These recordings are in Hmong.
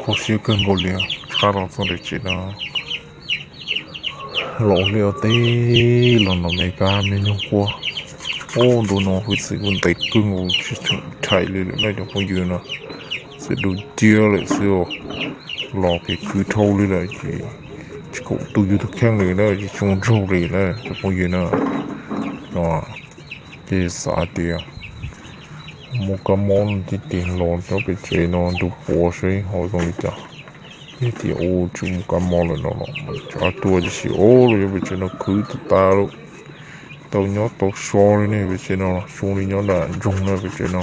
Kho siab kawg nkaus li, tshab los txog ntawm tsev no, los ua liaj ua teb los nrog Meskas me nyuag quaj. Ub, ntu no hwj txwv kuj ntev kawg nkaus tsis tshua thaij li lawm na cov phooj ywg na, txwv du ciab lawm xwb os. Los kev khwv dhau li lawm ces tsis kam tu yus tus kheej li na, tsis tshua zoo li na cov phooj ywg na. No ces xav hais tias muaj kab mob no ces tig los nyob pem tsev no nrug puav seb ho zoo li cas. Yog tias ua tsis muaj kab mob lawm no los tsav tuaj tiam sis ua los nyob pem tsev no khwv tag tas lawm, tau nyob tau so li ne pem tsev no, zoo li nyob nram nroog na pem tsev no.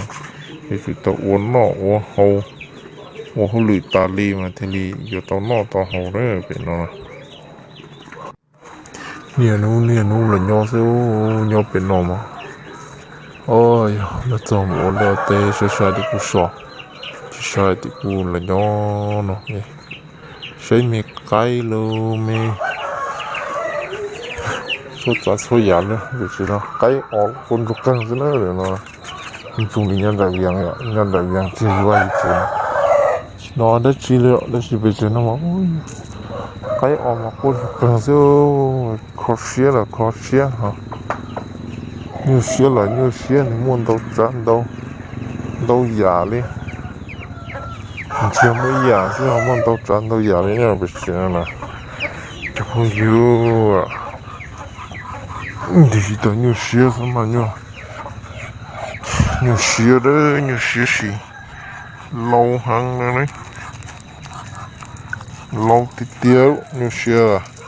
Yog tsum tau ua noj ua haus, ua hauj lwm tas li mas thiaj li yuav tau noj tau haus na pem no. Niaj hnub niaj hnub los nyob xwb, nyob pem no mas, o, yog los txog mus ua liaj ua teb saib saib tim kuj so, tsis saib tim kuj los nyob no, saib me qaib los me txhua tsav txhua yam li pem tsev no, qaib os quaj ntsuag qeeg xwb na no. Zoo li nyob nram Vias, nyob nram Vias tsis yuav li tsev no dab tsi li, tab sis pem tsev no mas qaib os mas quaj ntsuag qeeg xwb. Kho siab los kho siab, nyuaj siab los nyuaj siab, nws muaj ntau tsav ntau yam li, ntsiag muaj ib yam xwb ho muaj ntau tsav ntau yam li na pem tsev no na. Cov phooj ywg, tig tsis tau nyuaj siab xwb mas nyuaj siab, nyuaj siab si, laus heev no, laus tiag tiag nyuaj siab.